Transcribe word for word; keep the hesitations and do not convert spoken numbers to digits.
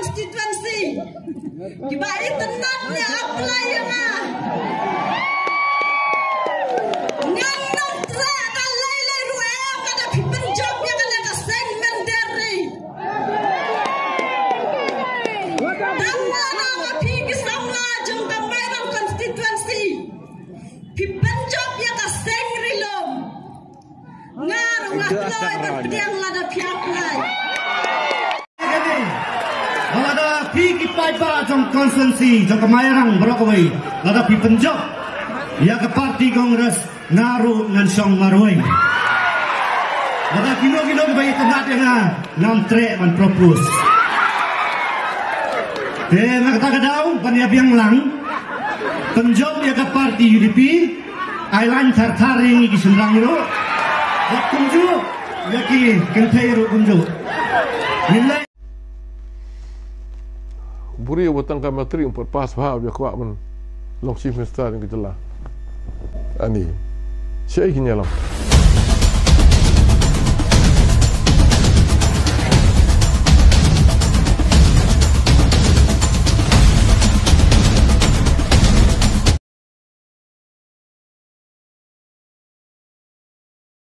Constituency. Kiba itynnad ïa apply ïa nga. Ngan nym treh da lei lei ruh em lada phi pynjop ïa nga na ka seng mynder ri. Tang lada ma phi ki samla jong ka Mairang Constituency. Phi pynjop ïa ka seng ri lum. Nga ruh nga kloi ban pdiang lada phi apply. Lada phi ki paidbah jong constituency jong ka Mairang baroh kawei, lada phi pynjop ïa ka party Congress, nga ruh ngan shong marwei. Lada kino kino kiba itynnad ïa nga, ngam treh ban propose. Te na kata ka daw ban ïa biang lang, pynjop ïa ka party U D P, ai lain thar thar ïa ngi ki shynrang ruh. Bad kumjuh ïa ki kynthei ruh kumjuh. Ngin leh. Buri uba tang ka matric um pat pass bha u ïa kwah ban long Chief Minister jong ka jylla. Ani. Shaei kin ïalam.